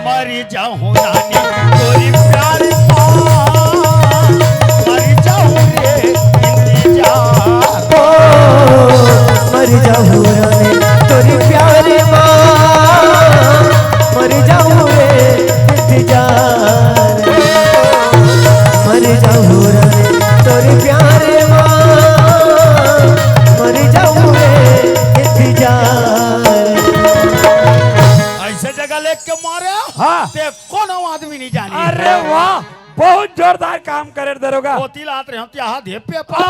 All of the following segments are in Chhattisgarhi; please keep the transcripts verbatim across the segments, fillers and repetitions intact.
मर जाऊं रानी तोरी प्यार मा, मर जाऊं रे इंतजार। ओ, मर जाऊं रानी तोरी प्यार मा, मर जाऊं रे इंतजार। मर जाऊं रानी तोरी प्यार मा, मर जाऊं रे इंतजार। ऐसे जगह लेके मारे, हाँ। ते कोनो आदमी नहीं जाने। अरे वाह, बहुत जोरदार काम करे दरोगा। ओती लात रहे हो, त्या हाथ हे पेपर। आ,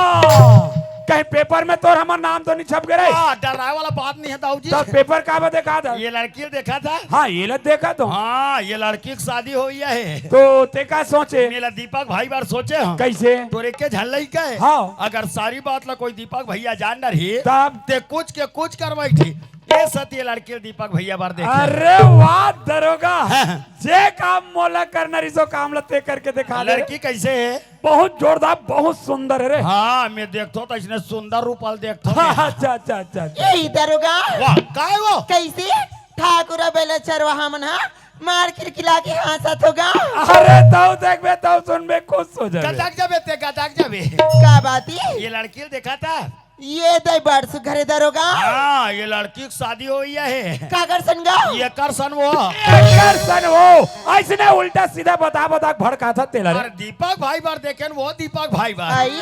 कहीं पेपर में तोर हमर नाम तो नहीं छप गए रे? आ, डराए वाला बात नहीं है दाऊ जी। तो पेपर का बा देखा था? ये लड़की देखा था? हाँ, ये लत देखा तो। हाँ, ये लड़की की शादी हो गया है। तो ते का सोचे? मेरा दीपक भाई बार सोचे हम। कैसे? तोरे के झल्लई का है। हाँ। अगर सारी बात ला कोई दीपक भैया जान रही, तब? ते कुछ के कुछ करवाई थी। ये सत ये लड़की दीपक भैया बार देखे। अरे वाह दरोगा, हाँ। जे काम मोला करना रही सो काम ला ते करके देखा दे। लड़की कैसे है? बहुत जोरदार, बहुत सुंदर है रे। हाँ, मैं देखतो तो इसने सुंदर रूपल देखतो हाँ, मैं। अच्छा, अच्छा, अच्छा, अच्छा। ए दरोगा। वाह, काय वो? कैसे ठाकुर बेला चरवाहा मन हा मार किलकिला के हाँसत होगा। अरे तौ देखबे, तौ सुनबे, खुश हो जाबे। गदक जाबे ते, गदक जाबे। का बात है? ये लड़की देखा था? ये दे बड़ सुघरे दरोगा। हाँ, ये लड़की की शादी हो गया है। काकर सन गा? ये कर सन वो। एकर सन वो। ऐसने उल्टा सीधा बता बता के भड़का था तेला रे। अरे दीपक भाई बार देखे न वो दीपक भाई बार। आई,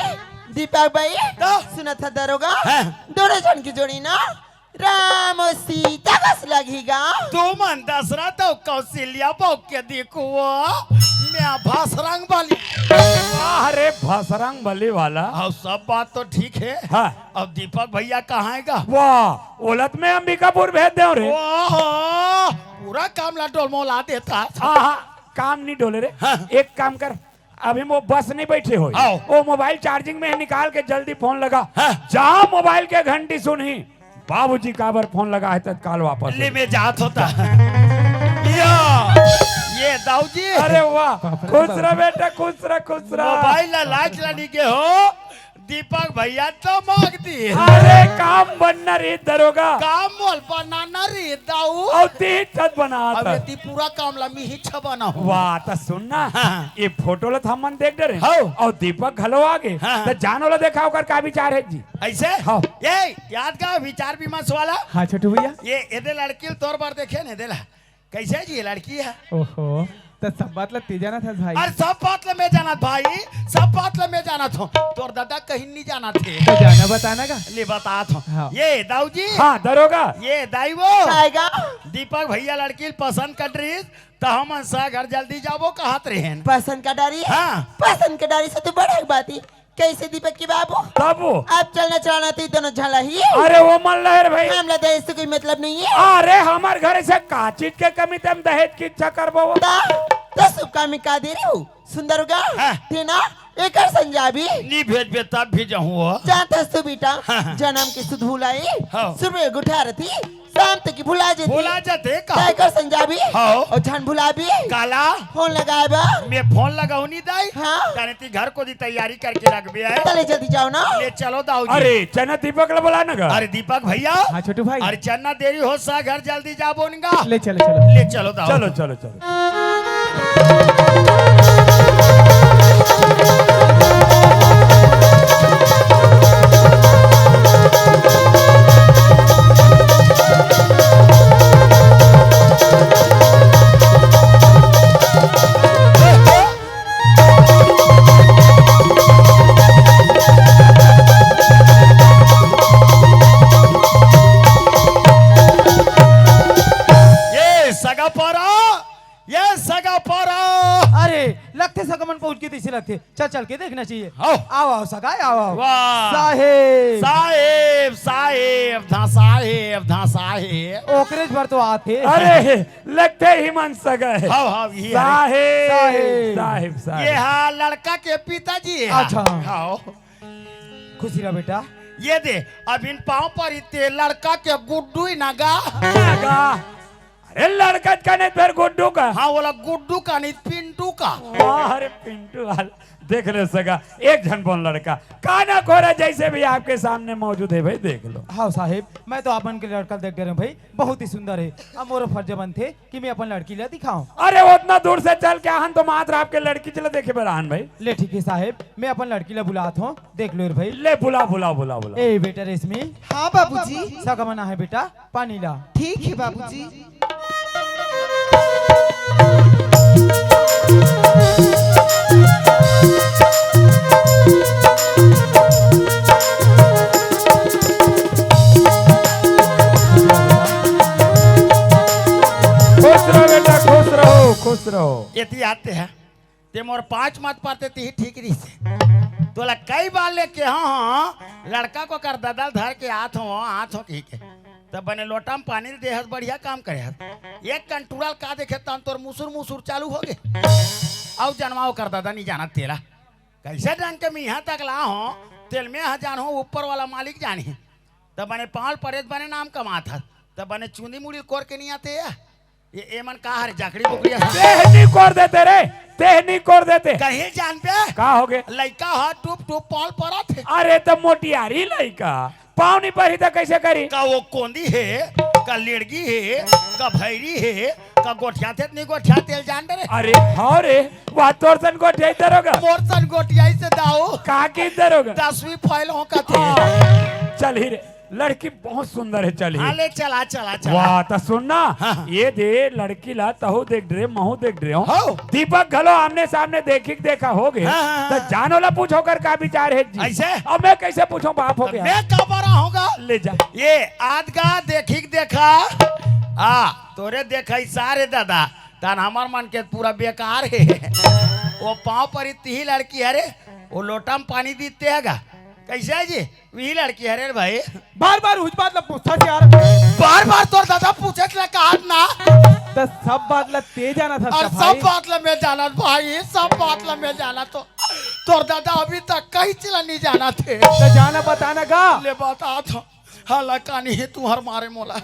दीपक भाई, तो? सुना था दरोगा? हाँ। दोनों जन की जोड़ी ना राम और सीता कस लगेगा। तू मन दशरथ और कौशल्या बहू के देखो, मैं भसरंग बली। वाह रे भसरंग बली वाला। और सब बात तो ठीक है। हाँ। अब दीपक भैया कहाँ है गा? वाह, ओलत में अंबिकापुर भेज दे रे। वाह, पूरा काम ला डोलमोला देता। हाँ, हाँ, काम नहीं डोले रे। हाँ। एक काम कर, अभी वो बस नहीं बैठे हो। आओ। वो मोबाइल चार्जिंग में है, निकाल के जल्दी फोन लगा। हाँ। जहाँ मोबाइल के घंटी सुनी, बाबूजी काबर फोन लगा है, तत्काल वापस ले हो। मैं जात होता। या, ये दाऊ जी। अरे वाह, खुश रह बेटा, खुश रह, खुश रह। मोबाइल ला लाइट ला नहीं के हो, दीपक भैया तो मांग दी। अरे काम बनना रे दरोगा। काम मोल बनाना रे दाऊ। और तीन छत बना अब था। ये ती पूरा काम ला मी ही छबा ना हूँ। वाह, त सुन ना, हाँ। ये फोटो ला त हमन देख डरे। हाँ। और दीपक घलो आगे। हाँ। त जान वाला देखा ओकर का विचार है जी। ऐसे? हाँ। ये याद का विचार विमर्श वाला? हाँ छोटू भैया। ये एदे लड़की ल तोर बार देखे ने देला। कैसे जी ये लड़की है? ओहो, त सब बात ला ते जानत हस भाई। अरे सब बात ला मैं जानत भाई, सब बात ला मैं जानत हूँ। तोर दादा कहीं नहीं जानत थे। तो जाना बताना का? ले बतात हूँ। हाँ। ये दाऊ जी। हाँ, दरोगा। ये दाई वो। आएगा। दीपक भैया लड़की ल पसंद कर रही, त हमन सा घर जल्दी जाबो कहत रहेन। पसंद का डारी? हाँ। पसंद का डारी से तो बड़े बात ही। कैसे दीपक के बाबू? बाबू। अब चलना चलाना तो दोनों झला ही। अरे वो मन लहर भाई। हमला दहेज से कोई मतलब नहीं है। अरे हमार घर से का चीज के कमी ते हम दहेज की इच्छा करबो? ता, तो शुभ काम में का दे रही हूँ? सुंदर होगा। हाँ। थे ना? एकर संजाबी। नी भेजबे तब भी जाहूँ वो। जानत हस तू बेटा, हाँ, हाँ। जन्म के सुध भुलाई, हाँ। सुबह गुठार थी, शाम तक की भुला जाती। भुला जाते का? तय कर संजाबी। हाँ। और झन भुलाबी। काला? फोन लगाए बा। मैं फोन लगाऊँ नी दाई। हाँ। जाने ती घर को दी तैयारी करके रख भी है। चले जल्दी जाओ ना। ले चलो दाऊ जी। अरे, चना दीपक ला बुला ना गा। अरे दीपक भैया। हाँ छोटू भाई। अरे चन्ना देरी हो सा घर जल्दी जा बोनगा। ले चलो, चलो। ले चलो दाऊ। चलो, चलो, चलो। ये सगा पारा, ये सगा पारा। अरे, लगथे सगा मन पहुंच के तइसे लगथे। चल, चल के देखना चाहिए। आओ। आओ, आओ, सगा, आओ, आओ। वाह। साहेब। साहेब, साहेब, धा साहेब, धा साहेब। ओकरेज भर तो आथे। अरे, लगथे ही मन सगा है। हाव, हाव, ये है। साहेब, साहेब। साहेब, साहेब। ये हा लड़का के पिताजी है। अच्छा। हाव। खुशी रह बेटा। ये दे, अब इन पाँव पर इते लड़का के गुड्डू ही नगा। नगा। ए, लड़का का नहीं, फिर गुड्डू का। हाँ, बोला गुड्डू का नहीं, पिंटू का। वाह रे पिंटू वाला, देख ले सगा, एक झन बोल लड़का, काना कोरा जैसे भी आपके सामने मौजूद है भाई, देख लो। हाँ साहेब, मैं तो आपन के लड़का देख डरे हूँ भाई, बहुत ही सुंदर है। अब मोरो फर्ज बनथे कि मैं अपन लड़की ला दिखाऊं। अरे, उतना दूर से चल के आहन तो मात्र आपके लड़की चला देखे बर आहन भाई। ले ठीक है साहेब, मैं अपन लड़की ला बुलात हूँ, देख लो रे भाई। ले बुला, बुला, बुला, बुला। ए बेटा रेशमी। हाँ बाबूजी। सगा मना है बेटा, पानी ला। ठीक है बाबूजी। खुश रहो बेटा, खुश रहो, खुश रहो। एती आते हैं, ते मोर पाँच मत पाते, ते ही ठीक रही से। तोला कई बार लेके, हाँ, हाँ, लड़का को कर ददल धर के आत हो, आत हो, ठीक है। तब बने लोटा में पानी दे हस, बढ़िया काम करे हस। एक कंटूरल का देखे, तन तोर मुसुर मुसुर चालू हो गए। अउ जनवा ओकर दादा नहीं जाना तेला। कैसे ढंग के मैं यहाँ तक ला हो, तेल में ह जान हो, ऊपर वाला मालिक जानी। तब बने पाल परेत बने नाम कमात हस। तब बने चुंदी मुड़ी कोर के नहीं आते या? ये, ये मन का हर जाकड़ी बुकड़ी हस। तेहनी कोर देते रे, तेहनी कोर देते। कहीं जान पे? का हो गए? लइका ह टूप टूप पाल परत हे। अरे तो मोटियारी लइका। पाँव नहीं परी त कैसे करी? का वो कोंदी हे, का लेड़गी हे, का भैरी हे, का गोठियाथे त नहीं गोठियाथे, तेल जान डरे। अरे हाँ रे, वह तोर सन गोठियाई दरोगा। मोर सन गोठियाई से दाऊ। का की दरोगा? दसवीं फेल हो कथे। हाँ, चल ही रे, लड़की बहुत सुंदर है, चल ही। हाँ, ले चला, चला, चला। वाह, त सुन ना, हाँ, हाँ। ये दे लड़की ला, तहु देख डरे, महू देख डरे हो। हाँ। दीपक घलो आमने सामने देखी के देखा हो गए। हाँ, हाँ, त हाँ। जानो ला पूछो कर का विचार है जी। ऐसे? अब मैं कैसे पूछूं, बाप हो तो गया। मैं का बड़ा होगा? ले जा। ये आदगा देखी के देखा। आ, तोरे देखा ही सारे दादा। तन हमर मन के पूरा बेकार है। वो पाँव परी तिही लड़की है रे। वो लोटा में पानी दीते है गा। कैसे है जी? वही लड़की है रे भाई। बार बार उस बात ला पूछता यार। बार बार तोर दादा पूछे ला कहा ना। तो सब बात ला ते जाना था और सब भाई। बात ला मैं जाना भाई, सब बात ला मैं जाना तो तोर दादा अभी तक कहीं चला नहीं जाना थे। तो जाना बताना गा। ले बता तो। हाला कानी है तुहर मारे मोला।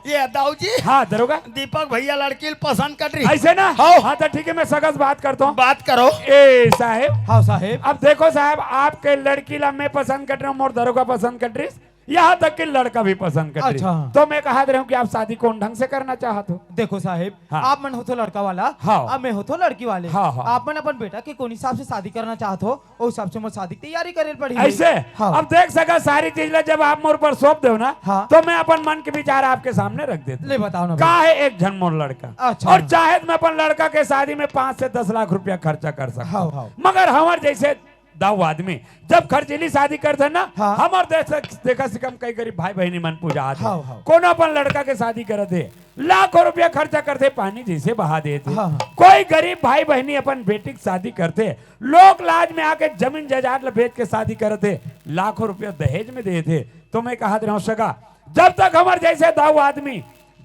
ये दाऊ जी। हाँ, दरोगा। दीपक भैया लड़की ल पसंद कर रही। ऐसे ना? हाँ। हाँ, तो ठीक है, मैं सगस बात करता हूँ। बात करो। ए साहेब। हाँ साहेब। अब देखो साहेब, आपके लड़की ला मैं पसंद कर रहा हूँ, मोर दरोगा पसंद कर रही, यहाँ तक कि लड़का भी पसंद कर रही। अच्छा। तो मैं कहा दे रहा हूँ कि आप शादी कौन ढंग से करना चाहते हो? देखो साहेब, हाँ। आप मन हो तो लड़का वाला, हाँ। अब मैं हो तो लड़की वाले। हाँ, हाँ। आप मन अपन बेटा के कौन हिसाब से शादी करना चाहत हो, ओ हिसाब से मोर शादी के तैयारी करे ल पड़ी। ऐसे? हाँ। अब देख सका, सारी चीज ला जब आप मोर पर सौंप दो ना, हाँ। तो मैं अपन मन के विचार आपके सामने रख देता हूँ। ले बताओ ना का भाई। है एक झन मोर लड़का। अच्छा। और चाहे तो मैं अपन लड़का के शादी में पाँच से दस लाख रुपया खर्चा कर सकता हाँ, हूँ। हाँ। मगर हमर जैसे दाऊ आदमी जब खर्चीली शादी करथे ना, हाँ। हमर देख, देखा सिकम कई गरीब भाई बहिनी मन पूजा आथे। हाँ, हाँ। कोनो अपन लड़का के शादी करत हे, लाखों रुपया खर्चा करथे, पानी जैसे बहा देथे। हाँ, हाँ। कोई गरीब भाई बहिनी अपन बेटी के शादी करथे, लोक लाज में आके जमीन जायदाद ला बेच के शादी करथे, लाखों रुपया दहेज में देथे। तो मैं कहत रहूं सगा, जब तक हमर जैसे दाऊ आदमी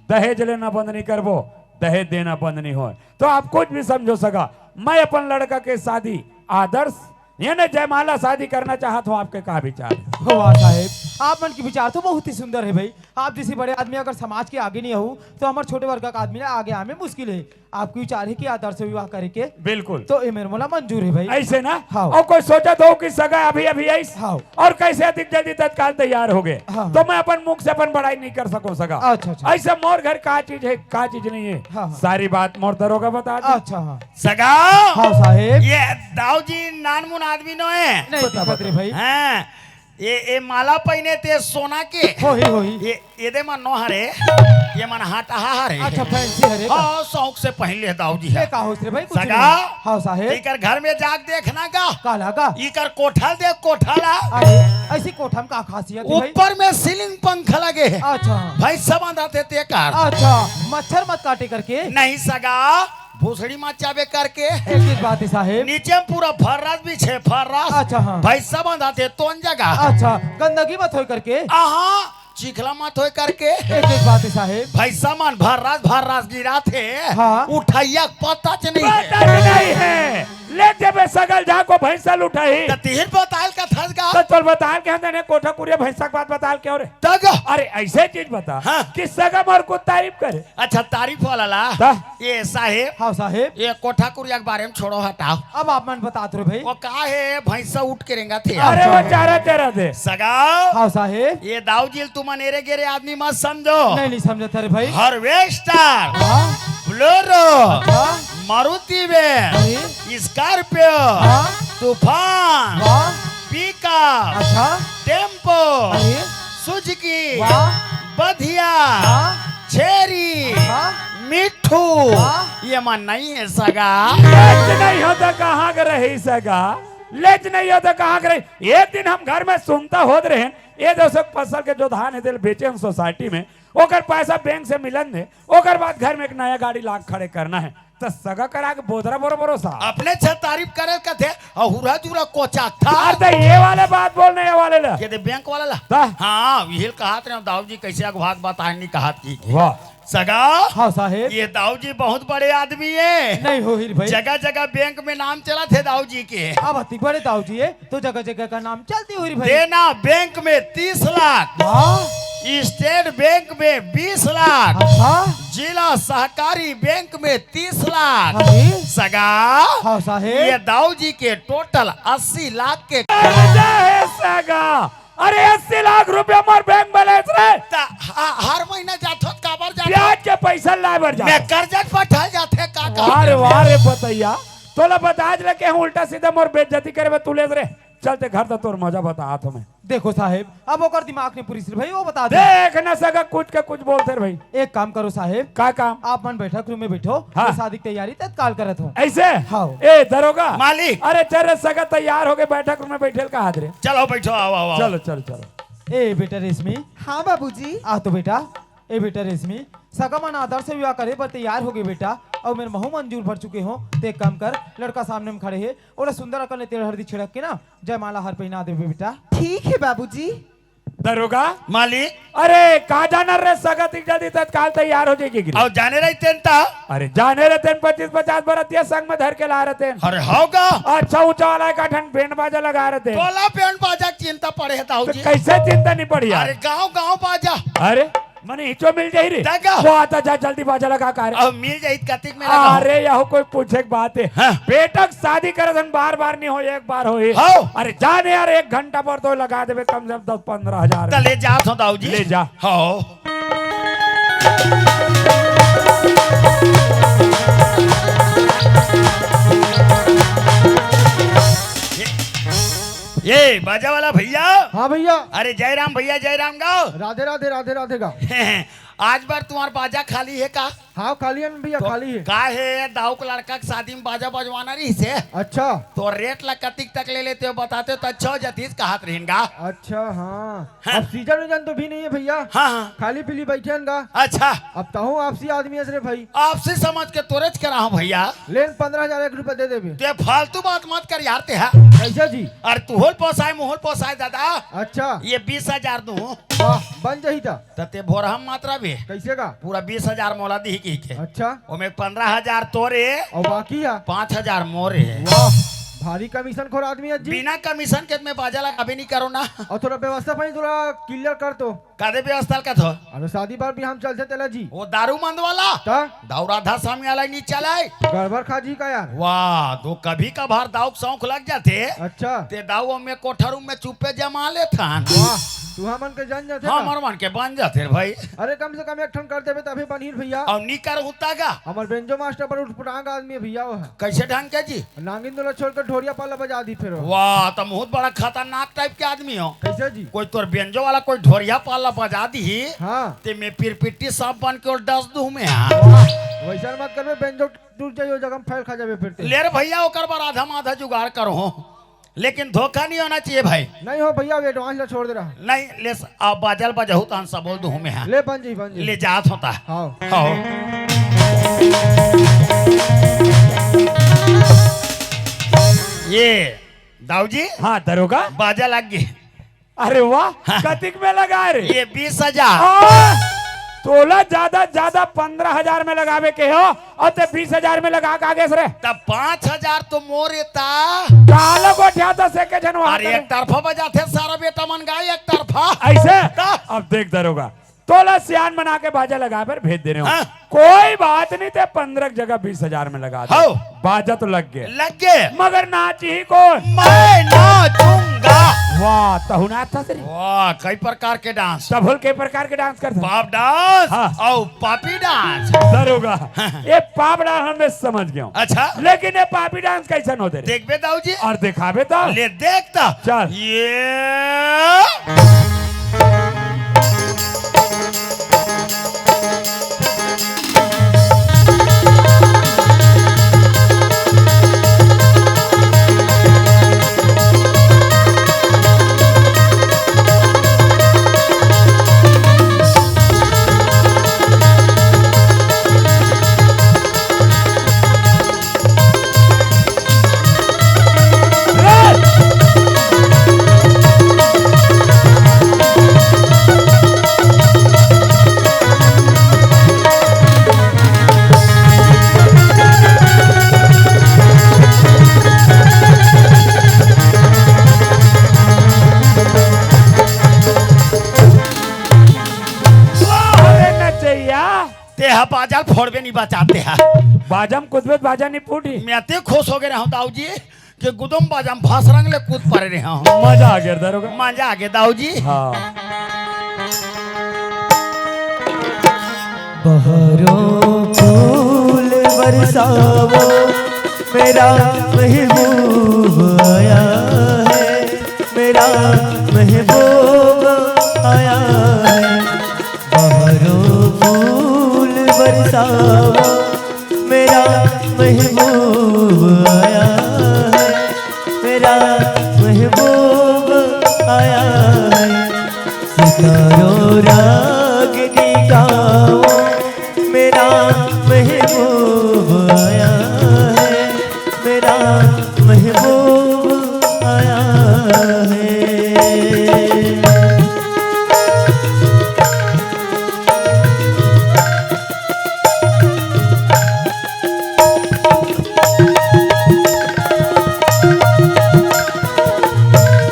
दहेज लेना बंद नहीं करबो, दहेज देना बंद नहीं होय, तो आप कुछ भी समझो सगा, मैं अपन लड़का के शादी आदर्श यानी जयमाला शादी करना चाहत हूँ, आपके का विचार है? वाह साहेब, आप मन के विचार तो बहुत ही सुंदर है भाई। आप जैसे बड़े आदमी अगर समाज के आगे नहीं हो तो हमारे छोटे वर्ग का आदमी ना आगे आवे मुश्किल है। आपके विचार है कि आदर्श विवाह करे के? बिल्कुल। तो ये मेरे मोला मंजूर है भाई। ऐसे ना? हाँ। और कोई सोचत हो कि सगा अभी अभी आइस हाँ। और कैसे अधिक जल्दी तत्काल तैयार हो गए, हाँ। तो मैं अपन मुख से अपन बड़ाई नहीं कर सकूं सगा। अच्छा, अच्छा। ऐसे मोर घर का चीज है, का चीज नहीं है, हाँ, हाँ। सारी बात मोर दरोगा बता दे। अच्छा, हाँ। सगा। हाँ साहेब। ये दाऊ जी नानमुन आदमी नो है। नहीं बता, दिक्कत बता। रे भाई। हाँ। ये, ये माला पहने थे सोना के। होही, होही। ये, ये दे मन नो हरे। ये मन हाटा हरे। अच्छा, फैंसी हरे का? हाँ, शौक से पहन ले दाऊ जी ये है। का होत रे भाई? कुछ सगा। नहीं। हाँ साहेब। एकर घर में जाके देखना का? का लगा? इकर कोठा देख, कोठा ला। अरे, ऐसी कोठा में का खासियत है भाई? ऊपर में सीलिंग पंखा लगे है। अच्छा। भैंसा बांधा थे तेकर। अच्छा, मच्छर मत काटे करके। नहीं सगा। भोसड़ी मचावे करके। एक चीज बात है साहेब। नीचे में पूरा फर्रास बिछे, फर्रास। अच्छा, हाँ। भैंसा बांधा थे तोन जगह। अच्छा, गंदगी मत होय करके। आहा, चिखला मत होय करके। एक चीज बात है साहेब। भैंसा मन फर्रास, फर्रास गिरा थे। हाँ। उठैया पता च नहीं है। पता च नहीं है। ले जेबे सगा ल, जा को भैंसा लुटाही। त तिहिर बताल का थस गा। त तोल बताल के हम जाने कोठा कुरिया भैंसा के बात बताल के और। त गा। अरे ऐसे चीज बता हाँ। कि सगा मोर कुछ तारीफ करे। अच्छा, तारीफ वाला ला। त? ये साहेब। हाँ साहेब। ये कोठा कुरिया के बारे में छोड़ो, हटाओ। अब आप मन बतात रहे भाई। वो का हे, भैंसा उठ के रेंगत हे। अरे वो चारा चारा दे। सगा। हाँ साहेब। ये दाऊ जी ल तुमन एरे गेरे आदमी मत समझो। नहीं, नहीं समझत रे भाई। हार्वेस्टर, हाँ। बोलेरो, हाँ। मारुति वैन, अरे। स्कॉर्पियो, हाँ। तूफान, वाह। पिकअप, अच्छा। टेम्पो, अरे। सुजुकी, वाह। बधिया, वाह। छेरी, वाह। मिट्ठू, वाह। ये मन नहीं हे सगा। लेच नहीं हो त कहाँ के रही सगा? लेच नहीं हो त कहाँ के रही? एक दिन हम घर में सुनता होत रहेन, ये दसक फसल के जो धान हे तेल बेचे हम सोसाइटी में, ओकर पैसा बैंक से मिलन दे, ओकर बाद घर में एक नया गाड़ी लाग खड़े करना हे। त सगा करा के बोदरा बरो बरो सा। अपने छे तारीफ करे कथे, अउ हुरा जुरा कोचा था। अरे त ये वाले बात बोलने ये वाले ला। के दे बैंक वाला ला? ता? हाँ, यही कहात रहे दाऊ जी कैसे अगवाग बताए नहीं कहात की। वाह। सगा। हाँ साहेब। ये दाऊ जी बहुत बड़े आदमी हे। नहीं हो हीर भाई। जगह जगह बैंक में नाम चलत हे दाऊ जी के। अब अतिक बड़े दाऊ जी हे, तो जगह जगह का नाम चलती हुई भाई। देना बैंक में तीस लाख। हाँ। स्टेट बैंक में बीस लाख। अच्छा। जिला सहकारी बैंक में तीस लाख। हाँ जी। सगा। हाँ साहेब। ये दाऊ जी के टोटल अस्सी लाख के कर्जा हे सगा। अरे अस्सी लाख रुपया मोर बैंक बैलेंस रे। त ह-, हर महीना जाथो त काबर जाथो? ब्याज के पैसा लाए बर जाथो। मैं कर्जा पठाए जाथे का का? वाह रे, वाह रे बतैया। तोला बताज लगे हूँ उल्टा सीधा मोर बेइज्जती करे बर तू लेत रे। चलते घर त तोर मजा बतात हूँ मैं। देखो साहेब, अब ओकर दिमाग नहीं पुरिस रे भाई, वो बता दे। देख न सगा कुछ का कुछ बोलते रे भाई। एक काम करो साहेब। का काम? आप मन बैठक रूम में बैठो, हाँ। मैं शादी की तैयारी तत्काल करत हूँ। ऐसे? हाँ। ए दरोगा। मालिक। अरे चल रे सगा तैयार हो गए, बैठक रूम में बैठे ल कहा रे। चलो बैठो, आओ, आओ, आओ। चलो, चलो, चलो। ए बेटा रेशमी। हाँ बाबूजी। आ तो बेटा। ए बेटा रेशमी, सगा मन आदर से विवाह करे बर तैयार हो गए बेटा, अउ मेर महू मंजूर भर चुके हो। ते एक काम कर, लड़का सामने में खड़े हे, ओला सुंदर अकन ले तेल हरदी छिड़क के ना जयमाला हार पहना देबे बेटा। ठीक हे बाबूजी। दरोगा। मालिक। अरे का जाना रे सगा, इतनी जल्दी तत्काल तैयार हो जाएगी गिरी। अउ जाने रहितेन त? अरे जाने रहितेन पच्चीस पचास बरतिया संग में धर के ला रहितेन। अरे होगा। अच्छा ऊंचा वाला एक ठन बैंड बाजा लगा रहितेन। तोला बैंड बाजा के चिंता पड़े हे दाऊ जी। कैसे चिंता नहीं पड़ी यार? अरे गाँव गाँव बाजा। अरे मने हिचो मिल जाही रे। त का? वो आता जा जल्दी बाजा लगा का रे। अब मिल जाही त कतिक में लगाओ। अरे यहो कोई पूछे के बात हे। हाँ। बेटा के शादी करे धन बार बार नहीं हो, एक बार हो ही। हाँ। अरे जाने यार एक घंटा पर तो लगा देबे कम से कम दस पन्द्रह हजार। त ले जात हो दाऊ जी। ले जा। हाँ। ये बाजा वाला भैया। हाँ भैया। अरे जय राम भैया, जय राम गाओ। राधे राधे, राधे राधे गाओ। आज बार तुम्हार बाजा खाली हे का? हाँ खाली हे न भैया, तो खाली हे। का हे दाऊ के लड़का के शादी में बाजा बजवाना रहिसे। अच्छा। तो रेट ला कतिक तक ले लेते हो बताते हो तो अच्छा हो जातीस कहत रहिन गा। अच्छा हाँ। हाँ। अब सीजन उजन तो भी नहीं हे भैया। हाँ, हाँ। खाली पीली बैठे हन गा। अच्छा। अब तहूँ आपसी आदमी हस रे भाई। आपसी समझ के तोरेच करा हूँ भैया। लेन पन्द्रह हजार एक रुपया दे देबे। ते फालतू बात मत कर यार ते हा। कैसे जी? अरे तुहू ल पोसाय मुहू ल पोसाय दादा। अच्छा। ये बीस हजार दूँ। वाह, बन जाही त। त ते भोरहा म मातरा बे। कैसे का? पूरा बीस हजार मोला दिही कहिके। अच्छा। ओमे पन्द्रह हजार तोरे। अउ बाकी हे? पाँच हजार मोरे। वाह, भारी कमीशन खोर आदमी हे जी। बिना कमीशन के मैं बाजा लगाबे नहीं करो ना। अउ थोड़ा व्यवस्था पानी थोड़ा क्लियर कर तो। कादे व्यवस्था ल कथो? अरे शादी बर भी हम चलते तेला जी। वो दारू मंद वाला? त? दाऊ राधा स्वामी वाला नहीं चलाए। गड़बड़ खा जी का यार। वाह, तो कभी कभार दाऊ के शौक लग जाते। अच्छा। ते दाऊ में कोठा रूम में चुप्पे जमा लेथन। वाह, तू हमन के जान जाथे का? हमर मन के बन जाथे रे भाई। अरे कम से कम एक ठन कर देबे तभी बनही भैया। अउ नी कर होता गा। हमर बेंजो मास्टर पर उठपटांग आदमी हे भैया वो हे। कैसे ढंग के जी? नागिन दोला छोड़ के ढोरिया पाला बजा दी फिर वो। वाह, त बहुत बड़ा खतरनाक टाइप के आदमी हो। कैसे जी? कोई तोर बेंजो वाला कोई ढोरिया पाला बजा दी। हाँ। ते मैं पिरपिट्टी सांप बन के और डस दूँ मैं, हाँ। वाह, वैसा मत करबे, बेंजो टूट जाई, वो जगह में फैल खा जाबे फिर ते। ले रे भैया, ओकर बर आधा माधा जुगाड़ करो। लेकिन धोखा नहीं होना चाहिए भाई। नहीं हो भैया, अब एडवांस ला छोड़ दे रहा। नहीं, ले स-, अब बाजा ल बजाहू तहन सब बोल दूँ मैं, हाँ। ले बन जी, बन जी। ले जात होता। हाँ। हाँ। ये, दाऊ जी। हाँ, दरोगा। बाजा लग गई। अरे वाह, हाँ। कतिक में लगा रे? ये बीस हजार। आ, तोला ज्यादा ज्यादा पंद्रह हजार में लगावे के हो, अउ ते बीस हजार में लगा के आगे रे। तब पाँच हजार तो मोर एता। काला गोठिया तो से के झन वहाँ अरे, करे। एक तरफा बजाथे सारा बेटा मन गाय, एक तरफा। ऐसे? त? अब देख दरोगा, तोला सियान बना के बाजा लगा बर भेज दे रहे हो। हाँ। कोई बात नहीं, ते पंद्रह की जगह बीस हजार में लगा दे। हौ। बाजा तो लग गए। लग गए। मगर नाचही कोन? मैं नाचूंगा। वाह, तहु नाचथस रे। वाह, कई प्रकार के डांस। तब बोल, कई प्रकार के डांस करथस? पॉप डांस हाँ। अउ पापी डांस। दरोगा, हाँ। ये पॉप डांस हम समझ गए। अच्छा। लेकिन ये पापी डांस कैसन होथे रे? देखबे दाऊ जी। अउ देखाबे त? ले देख त। चल। ये वाह रे नचैया। तेहा बाजा ल फोड़बे नहीं बचाते हा। बाजा म कूदबे त बाजा नहीं फूटी। मैं अते खुश हो गए रहूं दाऊ जी कि गुदम बाजा म फसरंग ले कूद परे रहे हूं। मजा आ गया दरोगा। मजा आ गया दाऊ जी। हाँ। बहरो फूल बरसावो, मेरा महबूब आया है, मेरा महबूब आया है। बहरो फूल बरसावो, मेरा महबूब आया है, मेरा महबूब आया है। सितारों रागनी गाओ, मेरा महबूब आया है, मेरा महबूब आया है।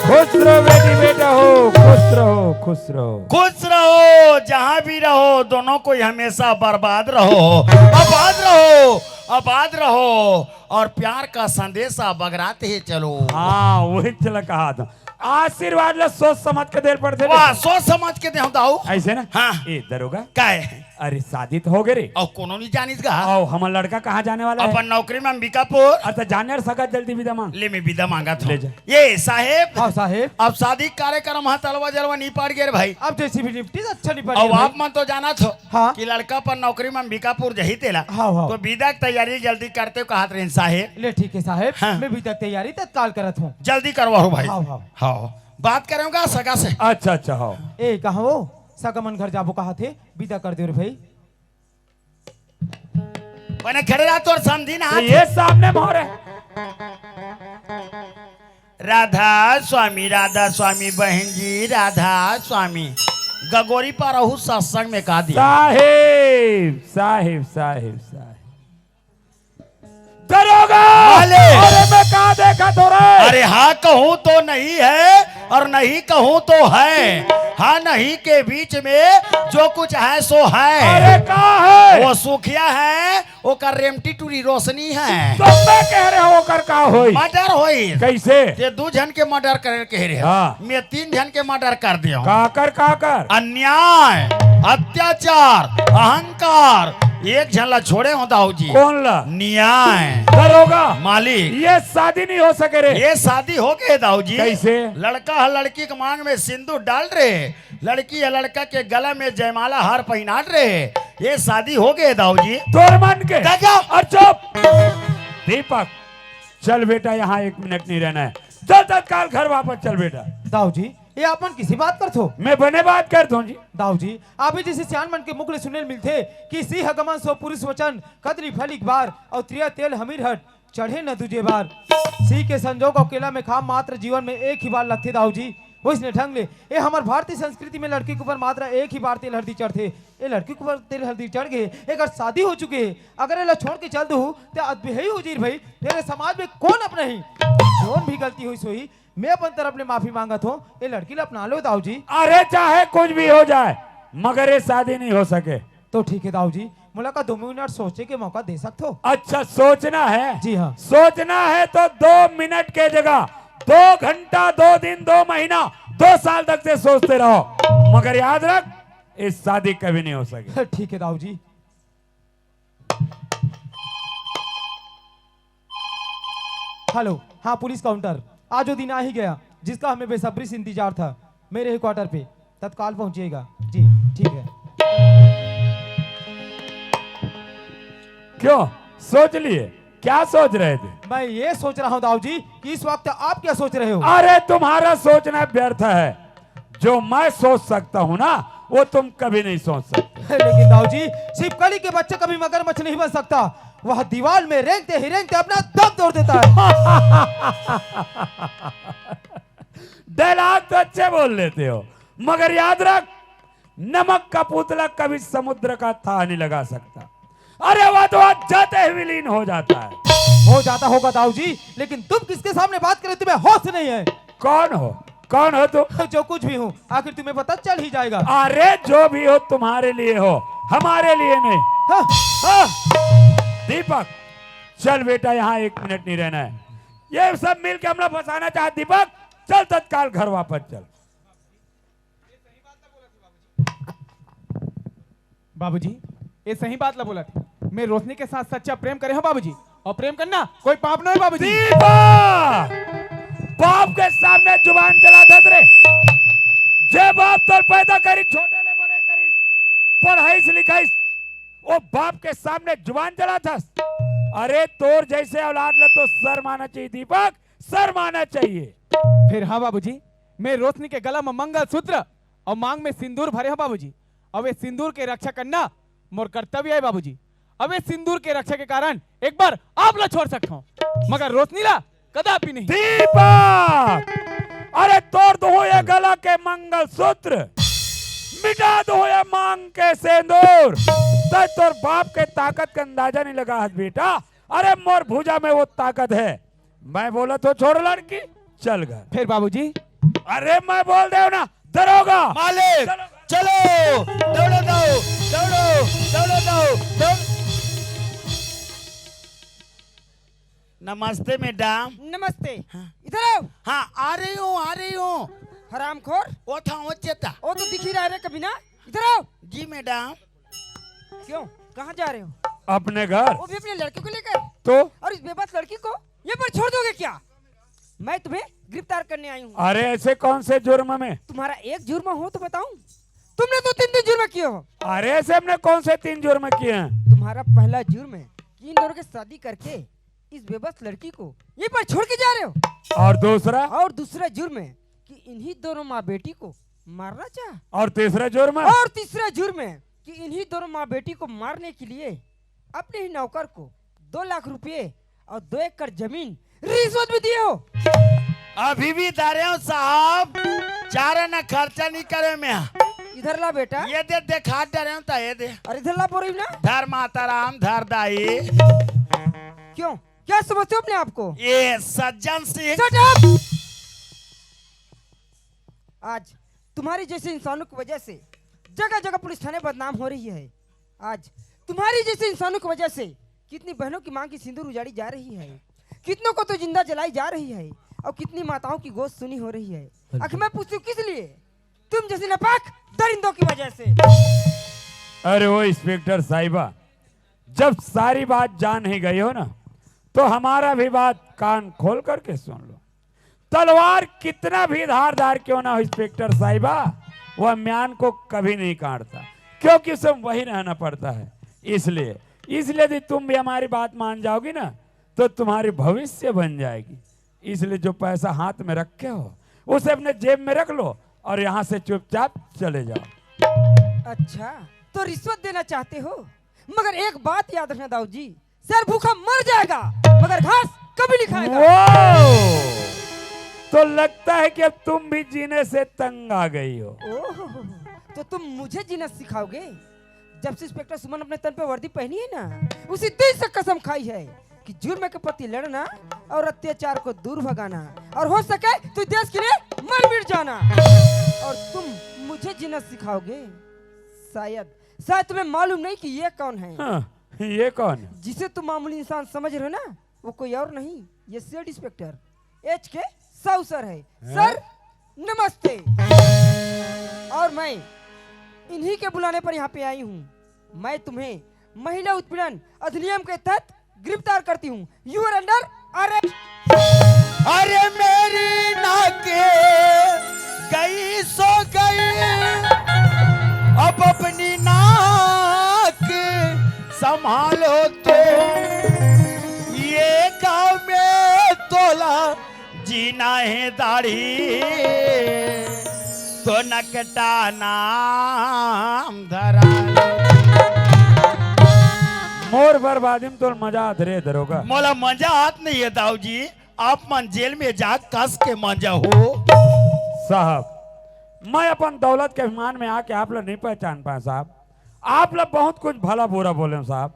खुश रहो बेटी, बेटा हो, खुश रहो, खुश रहो। खुश रहो, जहाँ भी रहो, दोनों कोई हमेशा बर्बाद रहो, आबाद रहो, आबाद रहो, और प्यार का संदेशा बगराते चलो। हाँ, वही चला कहा था। आशीर्वाद ला सोच समझ के देल पड़थे वाह, बेटा। सोच समझ के देहूं दाऊ। ऐसे ना? हाँ। ए, दरोगा। काय है? अरे, शादी तो हो गए रे। अउ कोनो नहीं जानिस गा। अउ हमर लड़का कहाँ जाने वाला है? अपन नौकरी में अंबिकापुर। अच्छा, जाने और सगा जल्दी विदा मांग। ले, मैं विदा मांगत हूँ। ले जा। ये साहेब। हाँ, साहेब। अब शादी कार्यक्रम हा तलवा जलवा नहीं पड़ गए रे भाई। अब जैसी भी निपटी, अच्छा नहीं पड़ अब गया आप भाई। मन तो जानत हो हाँ। कि लड़का अपन नौकरी में अंबिकापुर जही तेला। हाँ, हाँ। तो विदा की तैयारी जल्दी करते हो कहत रहे साहेब। ले ठीक है साहेब, हाँ। मैं विदा की तैयारी तत्काल करत हूँ। जल्दी करवा हो भाई। हाँ, हाँ। हाँ, बात करेगा सगा से। अच्छा, अच्छा, हाँ। ए, कहाँ हो? सगा मन घर जाबो कहा थे, विदा कर दे रे भाई। बने खड़े रहा तोर समझी ना तो हाथ। ये सामने मोरे। राधा स्वामी, राधा स्वामी, बहन जी, राधा स्वामी। गगोरी पर रहू सत्संग में का दिया? साहेब, साहेब, साहेब, साहेब। दरोगा! मालिक! अरे मैं का देखा तो रे? अरे हाँ कहूँ तो नहीं है और नहीं कहूँ तो है। हाँ नहीं के बीच में जो कुछ है सो है। अरे का है? वो सुखिया है, ओकर रेमटी टूरी रोशनी है। तो मैं कह रहे हो ओकर का होई? मर्डर होई। कैसे? ते दू झन के मर्डर करे कह रहे हो। हाँ। मैं तीन झन के मर्डर कर दिया हूँ। काकर, काकर? अन्याय, अत्याचार, अहंकार। एक झन ला छोड़े हो दाऊ जी। कौन ला? न्याय। दरोगा। मालिक। ये शादी नहीं हो सके रे। ये शादी हो गए दाऊ जी। कैसे? लड़का ह लड़की के मांग में सिंदूर डाल रहे, लड़की ह लड़का के गला में जयमाला हार पहनात रहे। ये शादी हो गए दाऊ जी। तोर मन के। दादा। और चुप। दीपक, चल बेटा, यहाँ एक मिनट नहीं रहना है। चल तत्काल घर वापस चल बेटा। दाऊ जी, ये आप मन किसी बात करथो? मैं बने बात करत हूँ जी। दाऊ जी, आप ही जैसे सियान मन के मुख ले सुने ल मिलथे कि सिंह गमन सो पुरुष वचन, कदरी फल एक बार, और त्रिया तेल हमीर हट, चढ़े न दूजे बार। सिंह के संजोग और केला में खाम मात्र जीवन में एक ही बार लगथे दाऊ जी। वइसने ढंग ले, ए हमर भारतीय संस्कृति में लड़की के ऊपर मात्र एक ही बार तेल हल्दी चढ़थे। ए लड़की के ऊपर तेल हल्दी चढ़ गे, एकर शादी हो चुके हे, अगर एला छोड़ के चल दू, ते अदबेही हो जही भाई। फेर ए समाज में कौन अपनाही? जौन भी गलती होइस होही, मैं अपन तरफ ले माफी मांगत हूँ। ए लड़की ला अपना लो दाऊ जी। अरे चाहे कुछ भी हो जाए, मगर ये शादी नहीं हो सके। तो ठीक है दाऊ जी, मोला का दो मिनट सोचे के मौका दे सकत हो? अच्छा, सोचना है? जी हाँ। सोचना है तो दो मिनट के जगह दो घंटा, दो दिन, दो महीना, दो साल तक से सोचते रहो, मगर याद रख, ये शादी कभी नहीं हो सके। ठीक है दाऊ जी। हेलो, हाँ पुलिस काउंटर, आज वो दिन आ ही गया जिसका हमें बेसब्री से इंतजार था। मेरे ही क्वार्टर पे तत्काल पहुंचिएगा। जी, ठीक है। क्यों, सोच लिए? क्या सोच रहे थे? मैं ये सोच रहा हूँ दाऊ जी कि इस वक्त आप क्या सोच रहे हो? अरे, तुम्हारा सोचना व्यर्थ है। जो मैं सोच सकता हूँ ना, वो तुम कभी नहीं सोच सकते। लेकिन दाऊ जी, छिपकली के बच्चे कभी मगरमच्छ नहीं बन सकता। वह दीवार में रेंगते ही रेंगते अपना दम तोड़ देता है। डायलॉग तो अच्छे बोल लेते हो, मगर याद रख, नमक का पुतला कभी समुद्र का थाह नहीं लगा सकता। अरे, वह तो आज जाते ही विलीन हो जाता है। हो जाता होगा दाऊ जी, लेकिन तुम किसके सामने बात करे, तुम्हें होश नहीं है। कौन हो? कौन हो तुम? जो कुछ भी हूँ, आखिर तुम्हें पता चल ही जाएगा। अरे, जो भी हो, तुम्हारे लिए हो, हमारे लिए नहीं। हाँ। हाँ। दीपक, चल बेटा, यहाँ एक मिनट नहीं रहना है। ये सब मिल के हमला फंसाना चाहत। दीपक, चल तत्काल घर वापस चल। बाबूजी, ये सही बात ला बोलत हे। मैं रोशनी के साथ सच्चा प्रेम करे हूँ बाबूजी, और प्रेम करना कोई पाप नहीं बाबूजी। दीपक, बाप के सामने जुबान चलाथस रे। जे बाप तोर पैदा करिस, छोटे ले बड़े करिस, पढ़ाइस लिखाइस, वो बाप के सामने जुबान चलाथस। अरे, तोर जैसे औलाद ला तो शर्म आना चाहिए दीपक, शर्म आना चाहिए। फिर हाँ बाबूजी, मैं रोशनी के गला में मंगलसूत्र और मांग में सिंदूर भरे हूँ बाबूजी। अब ये सिंदूर के रक्षा करना मोर कर्तव्य है बाबूजी। अब ये सिंदूर के रक्षा के कारण एक बार आप ला छोड़ सकता हूँ, मगर रोशनी ला कदापि नहीं। दीपक, अरे तोड़ दूं ये गला के मंगलसूत्र, मिटा दूं ये मांग के सिंदूर। तैं तोर बाप के ताकत का अंदाजा नहीं लगा हस बेटा। अरे मोर भुजा में वो ताकत है। मैं बोलत हों छोड़ लड़की, चल घर। फिर बाबूजी? अरे मैं बोल दे ना, दरोगा। मालिक, चलो। चलो, दौड़ो, दौड़ो, दौड़ो, दौड़ो, दौड़ो, दौड़। नमस्ते मैडम। नमस्ते। हाँ। इधर आओ। हाँ, आ रही हूँ, आ रही हूँ। हरामखोर। वो था, वो चेता। वो तो दिख ही रहा है रे कमीना। इधर आओ। जी मैडम। क्यों, कहाँ जा रहे हो? अपने घर। वो भी अपने लड़के को लेकर? तो? और इस बेबस लड़की को यहीं पर छोड़ दोगे क्या? मैं तुम्हें गिरफ्तार करने आई हूँ। अरे ऐसे कौन से जुर्म में? तुम्हारा एक जुर्म हो तो बताऊं? तुमने तो तीन तीन जुर्म किए हो। अरे ऐसे हमने कौन से तीन जुर्म किए हैं? तुम्हारा पहला जुर्म है कि इन दोनों की शादी करके इस बेबस लड़की को यहीं पर छोड़ के जा रहे हो। और दूसरा? और दूसरा जुर्म है कि इन्हीं दोनों माँ बेटी को मारना चाहा। और तीसरा जुर्म? और तीसरा जुर्म है कि इन्हीं दोनों माँ बेटी को मारने के लिए अपने ही नौकर को दो लाख रुपए और दो एकड़ जमीन रिश्वत भी दिए हो। अभी भी दे रहे हो साहब, चार आना खर्चा नहीं करे मैं। इधर ला बेटा। ये दे, दिखा दे रहे हो तो ये दे। और इधर ला बोरी ना। धर माता राम, धर दाई। क्यों, क्या समझते हो अपने आप को? ये सज्जन सिंह। Shut up! आज तुम्हारे जैसे इंसानों की वजह से जगह जगह पुलिस थाने बदनाम हो रही है। आज तुम्हारी जैसे इंसानों की वजह से कितनी बहनों की मांग की सिंदूर उजाड़ी जा रही है, कितनों को तो जिंदा जलाई जा रही है और कितनी माताओं की गोद सूनी हो रही है। आखिर मैं पूछती हूँ किस लिए? तुम जैसे नापाक दरिंदों की वजह से। अरे वो इंस्पेक्टर साहिबा, जब सारी बात जान ही गई हो ना, तो हमारा भी बात कान खोल करके सुन लो। तलवार कितना भी धारदार क्यों ना हो इंस्पेक्टर साहिबा, वह म्यान को कभी नहीं काटता, क्योंकि उसे वही रहना पड़ता है। इसलिए, इसलिए यदि तुम भी हमारी बात मान जाओगी ना, तो तुम्हारी भविष्य बन जाएगी। इसलिए जो पैसा हाथ में रखे हो, उसे अपने जेब में रख लो और यहाँ से चुपचाप चले जाओ। अच्छा, तो रिश्वत देना चाहते हो, मगर एक बात याद रखना दाऊ जी, शेर भूखा मर जाएगा, मगर घास कभी नहीं खाएगा। वो! तो लगता है कि अब तुम भी जीने से तंग आ गई हो। ओह, तो तुम मुझे जीना सिखाओगे? जब से इंस्पेक्टर सुमन अपने तन पे वर्दी पहनी है ना, उसी दिन से कसम खाई है कि जुर्म के प्रति लड़ना और अत्याचार को दूर भगाना, और हो सके तो देश के लिए मर मिट जाना। और तुम मुझे जीना सिखाओगे? शायद, शायद तुम्हें मालूम नहीं कि ये कौन है। हाँ, ये कौन है? जिसे तुम मामूली इंसान समझ रहे हो ना, वो कोई और नहीं, ये सेठ इंस्पेक्टर एच के साहू सर है। हैं? सर, नमस्ते। और मैं इन्हीं के बुलाने पर यहाँ पे आई हूँ। मैं तुम्हें महिला उत्पीड़न अधिनियम के तहत गिरफ्तार करती हूँ। You are under arrest। अरे मेरी नाक गई सो गई, अब अपनी नाक संभालो तुम। ये गांव में तोला जीना है दाढ़ी, तो नकटा नाम धरा लो। मोर बर्बादी में तोर मजा आत रे दरोगा। मोला मजा आत नहीं है दाऊ जी, आप मन जेल में जा कस के मजा हो। साहब, मैं अपन दौलत के अभिमान में आके आप ला नहीं पहचान पाए साहब। आप ला बहुत कुछ भला बुरा बोले हूँ साहब।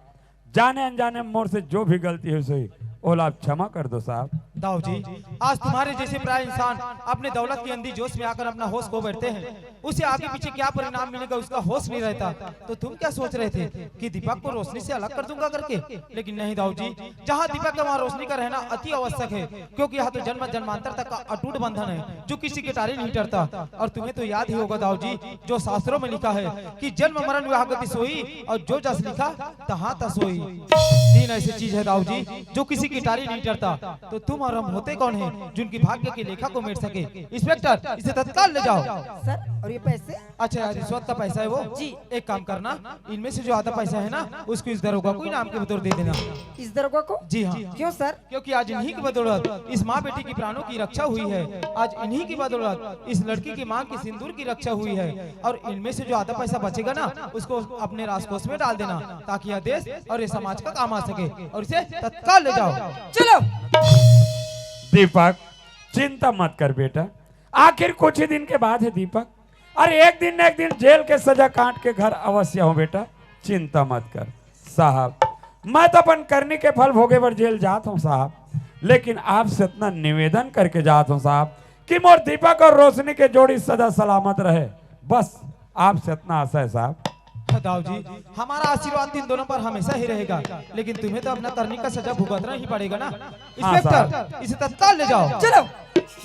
जाने अनजाने मोर से जो भी गलती हुई सही, ओला आप क्षमा कर दो साहब। दाऊ जी, आज तुम्हारे जैसे प्राय इंसान अपने दौलत की अंधी जोश में आकर अपना होश खो बैठते हैं। उसे आगे पीछे क्या परिणाम मिलेगा, उसका होश नहीं रहता। तो तुम क्या सोच रहे थे कि दीपक को रोशनी से अलग कर दूंगा करके? लेकिन नहीं दाऊ जी, जहाँ दीपक है वहाँ रोशनी का रहना अति आवश्यक है, क्योंकि यह तो जन्म जन्मांतर तक का अटूट बंधन है जो किसी के टारे नहीं टरता। और तुम्हें तो याद ही होगा दाऊ जी, जो शास्त्रों में लिखा है कि जन्म मरण विवाह गति सोई, और जो जस लिखा तहाँ तस सोई। तीन ऐसी चीज है दाऊ जी, जो किसी की टारी नहीं टरता। तो तुम और हम होते कौन हैं जिनकी भाग्य की लेखा को मेट सके? इंस्पेक्टर, इसे तत्काल ले जाओ। सर, और ये पैसे? अच्छा यार, रिश्वत का पैसा है वो। जी। एक काम करना, इनमें से जो आधा पैसा है ना, उसको इस दरोगा को इनाम के बतौर दे देना। इस दरोगा को? जी हाँ। क्यों सर? क्योंकि आज इन्हीं की बदौलत इस माँ बेटी की प्राणों की रक्षा हुई है। आज इन्हीं की बदौलत इस लड़की की माँ की सिंदूर की रक्षा हुई है। और इनमें से जो आधा पैसा बचेगा ना, उसको अपने राजकोष में डाल देना, ताकि यह देश और ये समाज का काम आ सके। और इसे तत्काल ले जाओ। चलो। दीपक, चिंता मत कर बेटा, आखिर कुछ ही दिन के बाद है दीपक। अरे, एक दिन न एक दिन जेल के सजा काट के घर अवश्य हो बेटा, चिंता मत कर। साहब, मैं तो अपन करनी के फल भोगे बर जेल जात हूँ साहब, लेकिन आपसे इतना निवेदन करके जात हूँ साहब कि मोर दीपक और रोशनी के जोड़ी सदा सलामत रहे, बस आपसे इतना आशा है साहब। दाऊ जी, हमारा आशीर्वाद इन दोनों पर हमेशा ही रहेगा, लेकिन तुम्हें तो अपना करनी का सजा भुगतना ही पड़ेगा ना। हाँ, साहब। इंस्पेक्टर, इसे तत्काल ले जाओ। चलो।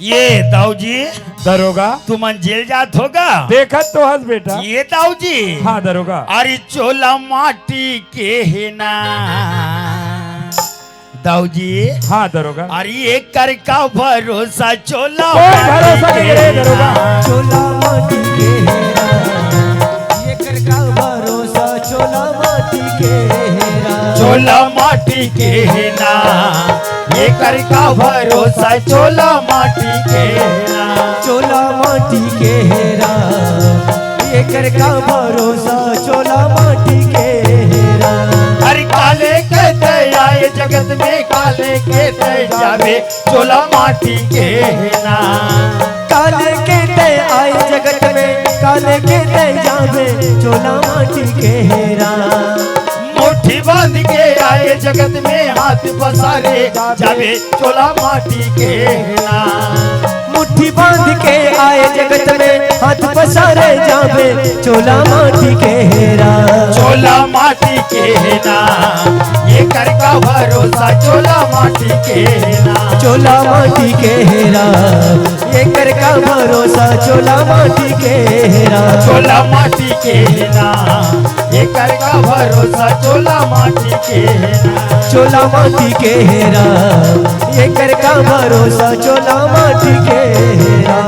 ये दाऊ जी, दरोगा। तुमन जेल जात होगा? देखत तो हस बेटा। ये दाऊ जी। हाँ दरोगा। अरे चोला माटी के है ना। दाऊ जी। हाँ दरोगा। अरे एकर का भरोसा चोला कोई माटी भरोसा नहीं के रे है दरोगा। ना। चोला माटी के हेरा, एकर का भरोसा चोला माटी के हेरा। चोला माटी के है ना, एकर का भरोसा चोला माटी के है ना। चोला माटी के हेरा, एकर का भरोसा चोला माटी के हेरा। अरे काले कहते आए जगत में, काले कहते जावे, चोला माटी के है ना। काले के तय आए जगत में, काले के तय जावे, चोला माटी के हेरा। मुट्ठी बांध के आए जगत में, हाथ पसारे जावे, चोला माटी के है ना। मुट्ठी बांध के आए जगत में, हाथ पसारे जावे, चोला माटी के हेरा। चोला माटी के है ना, एकर का भरोसा चोला माटी के है ना। चोला माटी के हेरा, एकर का भरोसा चोला माटी के हेरा। चोला माटी के है ना, एकर का भरोसा चोला माटी के है ना। चोला माटी के हेरा, एकर का भरोसा चोला माटी के हेरा।